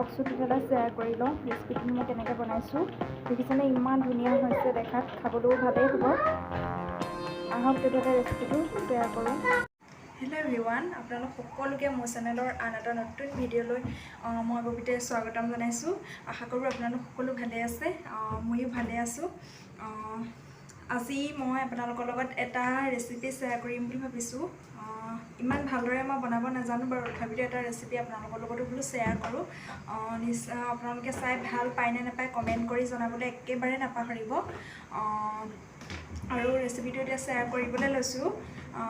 আহকচোন তেতিয়াহ'লে শ্বেয়াৰ কৰি লওঁ ৰেচিপিখিনি মই কেনেকৈ বনাইছোঁ। দেখিছেনে ইমান ধুনীয়া হৈছে দেখাত, খাবলৈও ভালেই হ'ব। আহক তেতিয়াহ'লে ৰেচিপিটো শ্বেয়াৰ কৰোঁ। হেল্ল' এভৰিৱান, আপোনালোক সকলোকে মোৰ চেনেলৰ আন এটা নতুন ভিডিঅ'লৈ মই ববিতাই স্বাগতম জনাইছোঁ। আশা কৰোঁ আপোনালোক সকলো ভালে আছে, ময়ো ভালে আছোঁ। আজি মই আপোনালোকৰ লগত এটা ৰেচিপি শ্বেয়াৰ কৰিম বুলি ভাবিছোঁ। ইমান ভালদৰে মই বনাব নাজানো বাৰু, তথাপিতো এটা ৰেচিপি আপোনালোকৰ লগতো বোলো শ্বেয়াৰ কৰোঁ। নিশ্চয় আপোনালোকে চাই ভাল পায় নে নাপায় কমেণ্ট কৰি জনাবলৈ একেবাৰে নাপাহৰিব। আৰু ৰেচিপিটো এতিয়া শ্বেয়াৰ কৰিবলৈ লৈছোঁ।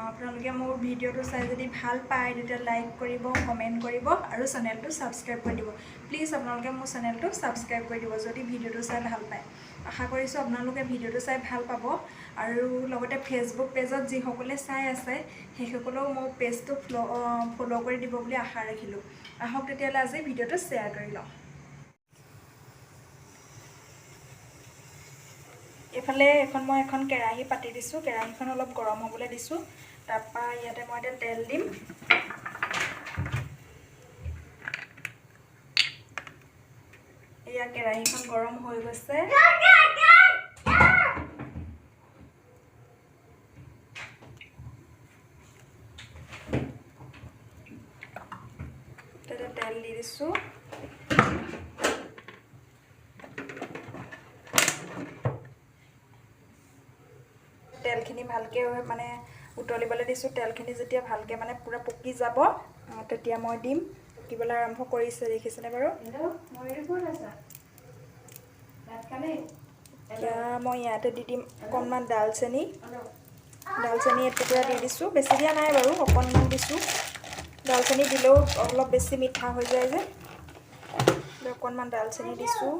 আপোনালোকে মোৰ ভিডিঅ'টো চাই যদি ভাল পায় তেতিয়া লাইক কৰিব, কমেণ্ট কৰিব আৰু চেনেলটো ছাবস্ক্ৰাইব কৰি দিব। প্লিজ আপোনালোকে মোৰ চেনেলটো ছাবস্ক্ৰাইব কৰি দিব যদি ভিডিঅ'টো চাই ভাল পায়। আশা কৰিছোঁ আপোনালোকে ভিডিঅ'টো চাই ভাল পাব। আৰু লগতে ফেচবুক পেজত যিসকলে চাই আছে সেইসকলেও মোৰ পেজটো ফ'ল' কৰি দিব বুলি আশা ৰাখিলোঁ। আহক তেতিয়াহ'লে আজি ভিডিঅ'টো শ্বেয়াৰ কৰি লওঁ। এইফালে মই এখন কেৰাহী পাতি দিছোঁ। কেৰাহীখন অলপ গৰম হ'বলৈ দিছোঁ। তাৰপৰা ইয়াতে মই এতিয়া তেল দিম। এয়া কেৰাহীখন গৰম হৈ গৈছে। তাতে তেল দি দিছোঁ। তেলখিনি ভালকৈ মানে উতলিবলৈ দিছোঁ। তেলখিনি যেতিয়া ভালকৈ মানে পূৰা পকি যাব তেতিয়া মই দিম। পকিবলৈ আৰম্ভ কৰিছে, দেখিছেনে বাৰু? এতিয়া মই ইয়াতে দি দিম অকণমান ডালচেনি। ডালচেনি এটুকুৰা দি দিছোঁ, বেছি দিয়া নাই বাৰু, অকণমান দিছোঁ। ডালচেনি দিলেও অলপ বেছি মিঠা হৈ যায় যে, অকণমান ডালচেনি দিছোঁ।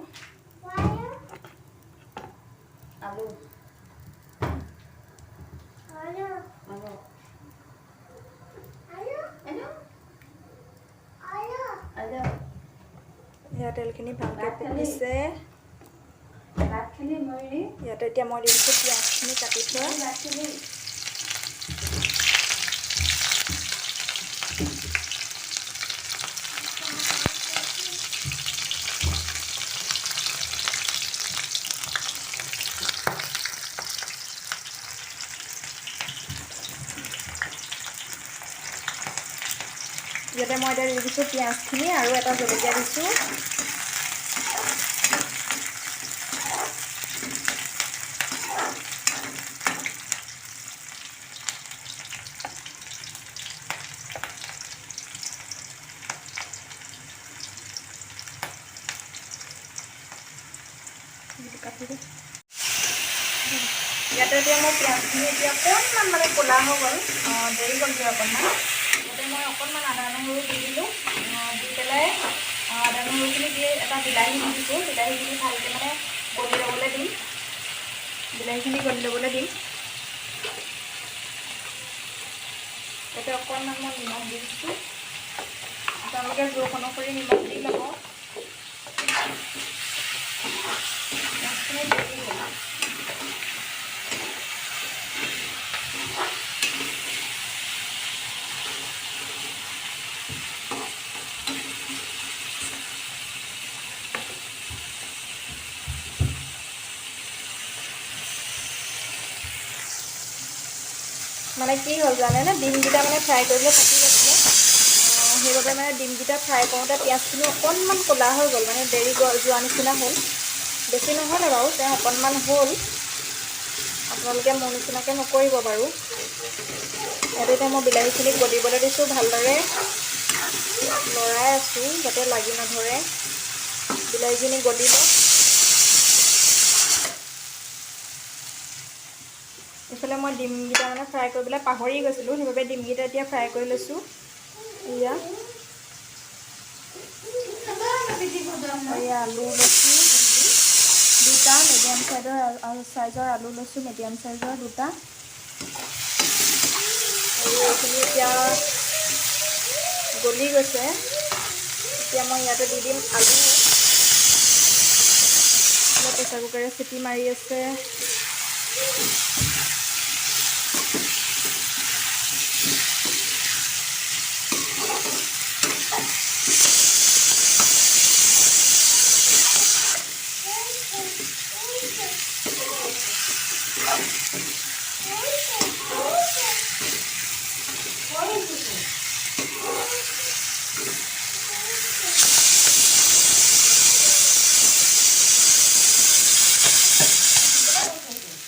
ইয়াত তেলখিনি ভালকৈ পকিছে। ইয়াতে এতিয়া মই দি দিছোঁ পিঁয়াজখিনি কাটি থোৱা। ইয়াতে মই এতিয়া দি দিছোঁ পিঁয়াজখিনি আৰু এটা জলকীয়া দিছোঁ। ইয়াতে এতিয়া মই পিঁয়াজখিনি এতিয়া অকণমান মানে ক'লা হৈ গ'ল, দেৰি গ'লগৈ অকণমান। ইয়াতে মই অকণমান আদা নহৰু দি দিলোঁ। দি পেলাই আদা নহৰুখিনি দি এটা বিলাহী দি দিছোঁ। বিলাহীখিনি ভালকৈ মানে গলি ল'বলৈ দিম। বিলাহীখিনি গলি ল'বলৈ দিম। ইয়াতে অকণমান মই নিমখ দি দিছোঁ। আপোনালোকে জোখ অনুসৰি নিমখ দি ল'ব। পিঁয়াজখিনি দেৰি হ'ল। মানে কি হ'ল জানেনে, ডিমকেইটা মানে ফ্ৰাই কৰিবলৈ থাকি গৈছিলে, সেইবাবে মানে ডিমকেইটা ফ্ৰাই কৰোঁতে পিঁয়াজখিনি অকণমান ক'লা হৈ গ'ল, মানে দেৰি যোৱা নিচিনা হ'ল। বেছি নহ'লে বাৰু, তেওঁ অকণমান হ'ল। আপোনালোকে মোৰ নিচিনাকৈ নকৰিব বাৰু। ইয়াতে এতিয়া মই বিলাহীখিনি গলিবলৈ দিছোঁ, ভালদৰে লৰাই আছোঁ যাতে লাগি নধৰে। বিলাহীখিনি গলিব। এইফালে মই ডিমকেইটা মানে ফ্ৰাই কৰিবলৈ পাহৰি গৈছিলোঁ, সেইবাবে ডিমকেইটা এতিয়া ফ্ৰাই কৰি লৈছোঁ। এয়া আলু লৈছোঁ দুটা, মিডিয়াম চাইজৰ আলু লৈছোঁ, মিডিয়াম চাইজৰ দুটা। আৰু এইখিনি এতিয়া গলি গৈছে। এতিয়া মই ইয়াতে দি দিম আলু। প্ৰেছাৰ কুকাৰে চিটি মাৰি আছে।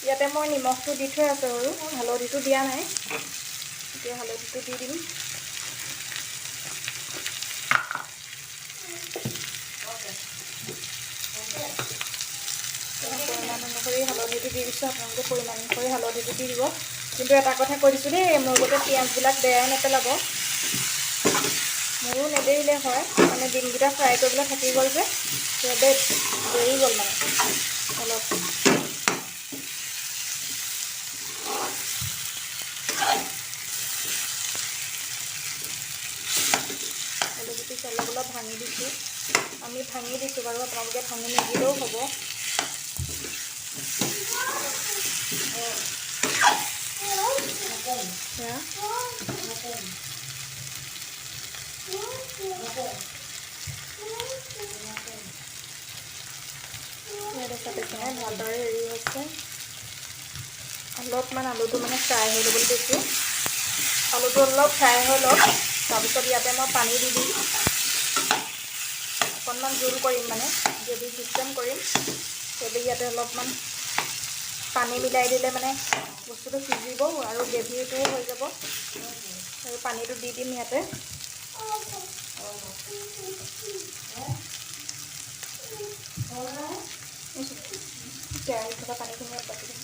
ইয়াতে মই নিমখটো দি থৈ আছোঁ আৰু হালধিটো দিয়া নাই। এতিয়া হালধিটো দি দিম। পৰিমাণ অনুসৰি হালধিটো দি দিছোঁ, আপোনালোকে পৰিমাণ অনুসৰি হালধিটো দি দিব। কিন্তু এটা কথা কৈ দিছোঁ দেই, মোৰ গোটেই পিঁয়াজবিলাক দেৰাই নেপেলাব। মোৰো নেদেৰিলে হয়, মানে ডিমকেইটা ফ্ৰাই কৰিবলৈ থাকি গ'ল যে, সেইবাবে দেৰি গ'ল মানে অলপ। আলুগুটি অলপ অলপ ভাঙি দিছোঁ, আমি ভাঙি দিছোঁ বাৰু, আপোনালোকে ভাঙি নিদিলেও হ'ব। দেখা পাইছেনে, ভালদৰে হেৰি হৈছে। অলপমান আলুটো মানে ফ্ৰাই হৈ ল'বলৈ দিছোঁ। আলুটো অলপ ফ্ৰাই হৈ লওক, তাৰপিছত ইয়াতে মই পানী দি দিম। অকণমান জোল কৰিম, মানে গ্ৰেভি চিষ্টেম কৰিম। সেইবাবে ইয়াতে অলপমান পানী মিলাই দিলে মানে বস্তুটো সিজিব আৰু গ্ৰেভিটোও হৈ যাব। আৰু পানীটো দি দিম ইয়াতে। কেৰাহীত থকা পানীখিনি ইয়াত বাকি দিম।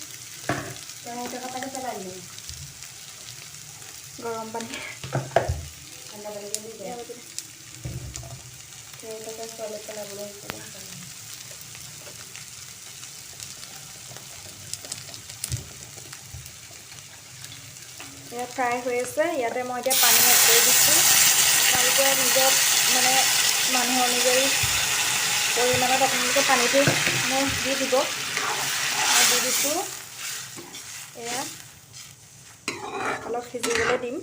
কেৰাহীত থকা পানী পেলাই দিম। গৰম পানী। ঠাণ্ডা পানী দি দে। কেৰাহীত থকা ছোৱালী পেলাবলৈ হৈছে। এয়া ফ্ৰাই হৈ আছে। ইয়াতে মই এতিয়া পানী এড কৰি দিছোঁ। আপোনালোকে নিজৰ মানে মানুহ অনুযায়ী পৰিমাণত আপোনালোকে পানীটো মানে দি দিব। মই দি দিছোঁ। এয়া অলপ সিজিবলৈ দিম।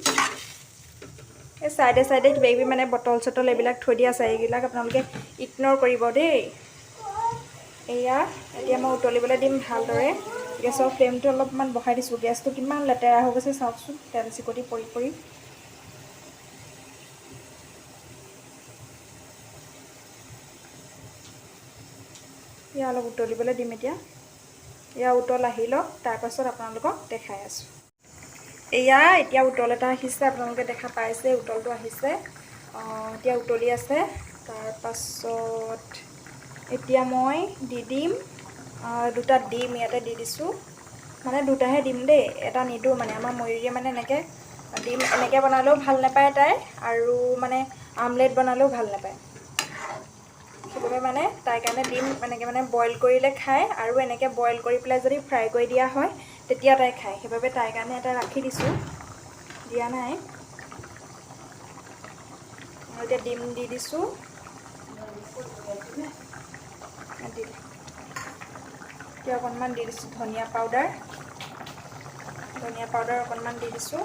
এই চাইডে চাইডে কিবা কিবি মানে বটল চটল এইবিলাক থৈ দিয়া আছে, এইবিলাক আপোনালোকে ইগন'ৰ কৰিব দেই। এয়া এতিয়া মই উতলিবলৈ দিম ভালদৰে। গেছৰ ফ্লেমটো অলপমান বঢ়াই দিছোঁ। গেছটো কিমান লেতেৰা হৈ গৈছে চাওকচোন, তেল চিকটি পৰি পৰি। এয়া অলপ উতলিবলৈ দিম এতিয়া। এয়া উতল আহি লওক, তাৰপাছত আপোনালোকক দেখাই আছোঁ। এয়া এতিয়া উতল এটা আহিছে, আপোনালোকে দেখা পাইছে উতলটো আহিছে। এতিয়া উতলি আছে। তাৰপাছত এতিয়া মই দি দিম দুটা ডিম, ইয়াতে দি দিছোঁ। মানে দুটাহে দিম দেই, এটা নিদিওঁ। মানে আমাৰ ময়ূৰীয়ে মানে এনেকৈ ডিম এনেকৈ বনালেও ভাল নাপায় তাই, আৰু মানে আমলেট বনালেও ভাল নাপায়। সেইবাবে মানে তাইৰ কাৰণে ডিম এনেকৈ মানে বইল কৰিলে খায়, আৰু এনেকৈ বইল কৰি পেলাই যদি ফ্ৰাই কৰি দিয়া হয় তেতিয়া তাই খায়। সেইবাবে তাইৰ কাৰণে এটা ৰাখি দিছোঁ, দিয়া নাই। আৰু এতিয়া ডিম দি দিছোঁ। দি এতিয়া অকণমান দি দিছোঁ ধনিয়া পাউডাৰ, ধনিয়া পাউডাৰ অকণমান দি দিছোঁ।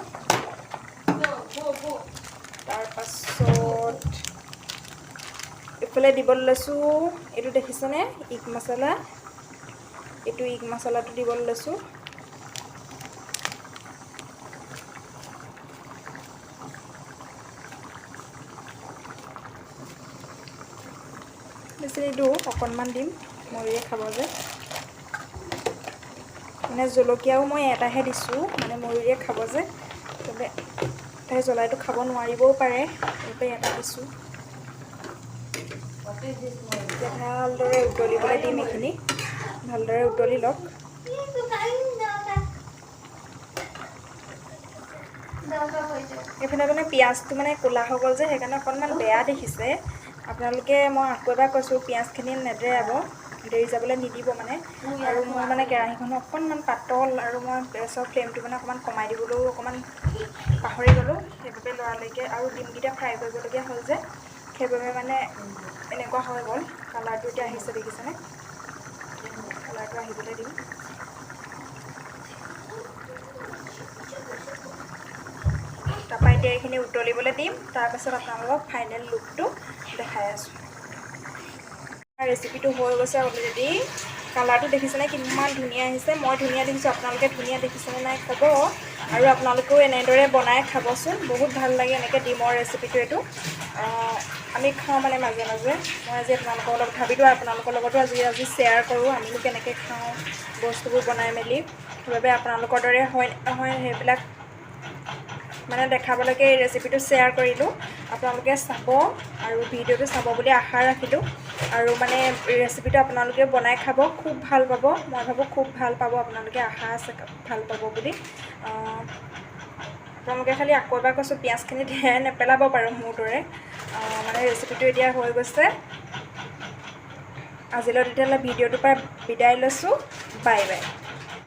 তাৰপাছত এইফালে দিবলৈ লৈছোঁ, এইটো দেখিছেনে ইগ মছলা, এইটো ইগ মছলাটো দিবলৈ লৈছোঁ। বেছি নিদিওঁ, অকণমান দিম, ময়ূৰে খাব যে। মানে জলকীয়াও মই এটাহে দিছোঁ, মানে ময়ূৰীয়ে খাব যে, তবে তাই জ্বলাইটো খাব নোৱাৰিবও পাৰে, সেইবাবে এটা দিছোঁ। এতিয়া ভালদৰে উতলিবলৈ দিম, এইখিনি ভালদৰে উতলি লওক। এইফালে মানে পিঁয়াজটো মানে ক'লা হৈ গ'ল যে, সেইকাৰণে অকণমান বেয়া দেখিছে। আপোনালোকে, মই আকৌ এবাৰ কৈছোঁ, পিঁয়াজখিনি নেদেৰাব, দেৰি যাবলৈ নিদিব মানে। আৰু মোৰ মানে কেৰাহীখনো অকণমান পাতল, আৰু মই গেছৰ ফ্লেমটো মানে অকণমান কমাই দিবলৈও অকণমান পাহৰি গ'লোঁ, সেইবাবে লৰালৰিকৈ আৰু ডিমকেইটা ফ্ৰাই কৰিবলগীয়া হ'ল যে, সেইবাবে মানে এনেকুৱা হৈ গ'ল। কালাৰটো এতিয়া আহিছে, দেখিছেনে? কালাৰটো আহিবলৈ দিম। তাৰপৰা এতিয়া এইখিনি উতলিবলৈ দিম, তাৰপাছত আপোনালোকক ফাইনেল লুকটো দেখাই আছোঁ। ৰেচিপিটো হৈ গৈছে অলৰেডি। কালাৰটো দেখিছেনে কিমান ধুনীয়া আহিছে? মই ধুনীয়া দেখিছোঁ, আপোনালোকে ধুনীয়া দেখিছেনে নাই ক'ব। আৰু আপোনালোকেও এনেদৰে বনাই খাবচোন, বহুত ভাল লাগে এনেকৈ ডিমৰ ৰেচিপিটো। এইটো আমি খাওঁ মানে মাজে মাজে। মই আজি আপোনালোকৰ লগত ভাবিলোঁ, আপোনালোকৰ লগতো আজি আজি শ্বেয়াৰ কৰোঁ, আমিনো কেনেকৈ খাওঁ বস্তুবোৰ বনাই মেলি। সেইবাবে আপোনালোকৰ দৰে হয় নহয় সেইবিলাক মানে দেখাবলৈকে এই ৰেচিপিটো শ্বেয়াৰ কৰিলোঁ। আপোনালোকে চাব আৰু ভিডিঅ'টো চাব বুলি আশা ৰাখিলোঁ। আৰু মানে ৰেচিপিটো আপোনালোকে বনাই খাব, খুব ভাল পাব। মই ভাবোঁ খুব ভাল পাব আপোনালোকে, আশা আছে ভাল পাব বুলি। আপোনালোকে খালি আকৌ এবাৰ কৈছোঁ, পিঁয়াজখিনি ঢেৰ নেপেলাব বাৰু মোৰ দৰে। মানে ৰেচিপিটো এতিয়া হৈ গৈছে। আজিলৈ তেতিয়াহ'লে ভিডিঅ'টোৰ পৰা বিদায় লৈছোঁ। Bye bye.